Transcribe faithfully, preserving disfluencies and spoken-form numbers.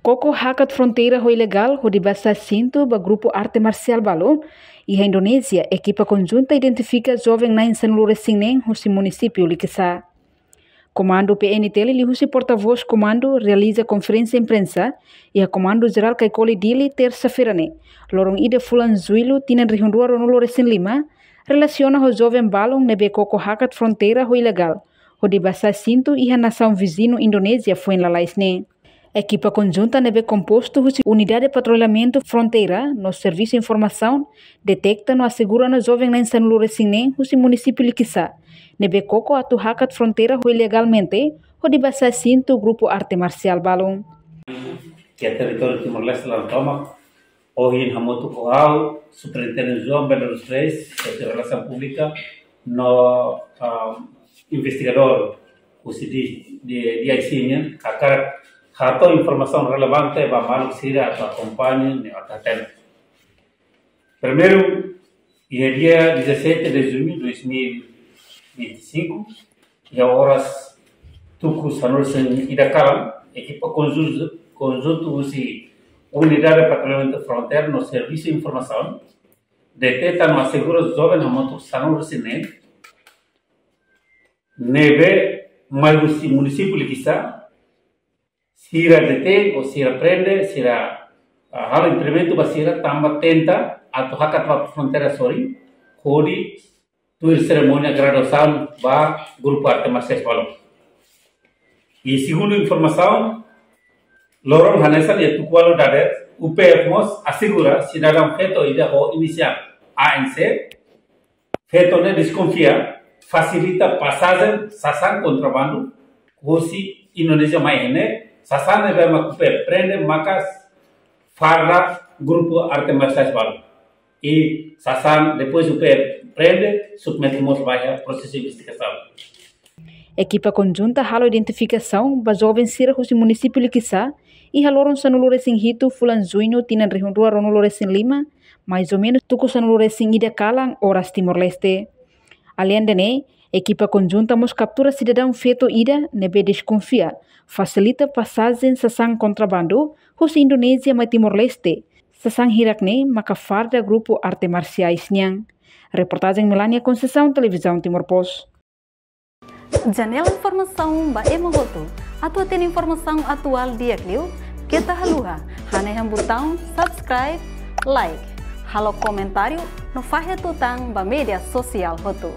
Koko hakat fronteira ho ilegál hodi basa sintu ba grupu arte marsiál balu iha Indonézia, ekipa konjunta identifika joven na'in sanulu-resin-neen husi munisípiu Likisá. Komandu P N T L liuhusi portavós komandu realiza konferénsia imprensa iha Komandu Jerál Caicoli Dili, tersa-feira ne'e, loron ida fulan Jullu, tinan rihun rua ruanulu-resin-lima, relasiona ho joven balun ne'ebé koko hakat fronteira ho ilegál hodi basa sintu iha nasaun viziñu Indonézia foin lalais ne'e. Ekipa konjunta ne'ebé kompostu husi Unidade Patrullamentu Fronteira no Servisu Informasaun deteta no asegura ona joven na'in sanulu-resin-neen husi munisípiu Likisá ne'ebé koko atu hakat fronteira ho ilegalmente hodi basa sintu grupu arte marsiál balun. Ke territóriu Timor-Leste laran tomak, ohin hamutuk ho ha'u, Superintendente João Belo dos Reis, Xefe Relasaun Públika, no, ah, investigadór husi di, di, D I C nian, hakarak hato'o informasaun relevante ba maluk sira atu akompaña no atu hatene. Primeiru, iha dia dezassete de junho de dois mil e vinte e cinco, iha oras tuku sanulu-resin-ida kalan, ekipa konjuntu, konjuntu husi Unidade Patrullamentu Fronteira no Servisu Informasaun deteta no asegura joven hamutuk sanulu-resin-neen ne'ebé mai husi munisípiu Likisá, sira deten ou sira prende, sira, ah, halo impedimentu ba sira tanba tenta atu hakat ba fronteira sorin, hodi tuir serimónia graduasaun ba grupu arte marsiál balun. I segundu informasaun, loron hanesan iha tuku ualu dadeer, U P F mós asegura sidadaun feto ida ho inisiál A N C, feto ne'e deskonfia, fasilita pasajen sasán kontrabandu husi Indonézia mai iha ne'e, sasán ne'ebé mak U P F prende maka farda grupu arte marsiál balun. I sasán, depois U P F prende, submete mós ba iha prosesu investigasaun. Ekipa konjunta halo identifikasaun ba joven sira husi munisípiu Likisá iha loron sanulu-resin-hitu fulan Juñu tinan rihun rua ruanulu-resin-lima, mais ou menus tuku sanulu-resin-ida kalan oras Timor-Leste. Aleinde ne'e, ekipa konjunta mós kaptura sidadaun feto ida ne'ebé deskonfia fasilita pasajen sasán kontrabandu husi Indonézia mai Timor-Leste. Sasán hirak ne'e maka farda grupu arte marsiais nian. Reportajen Melania Conceição, Televizaun Timor Post. Janela informasaun ba ema hotu. Atu hatene informasaun atuál di'ak liu, keta haluha hanehan butaun subscribe, like, halo komentáriu no fahe tutan ba média sosiál hotu.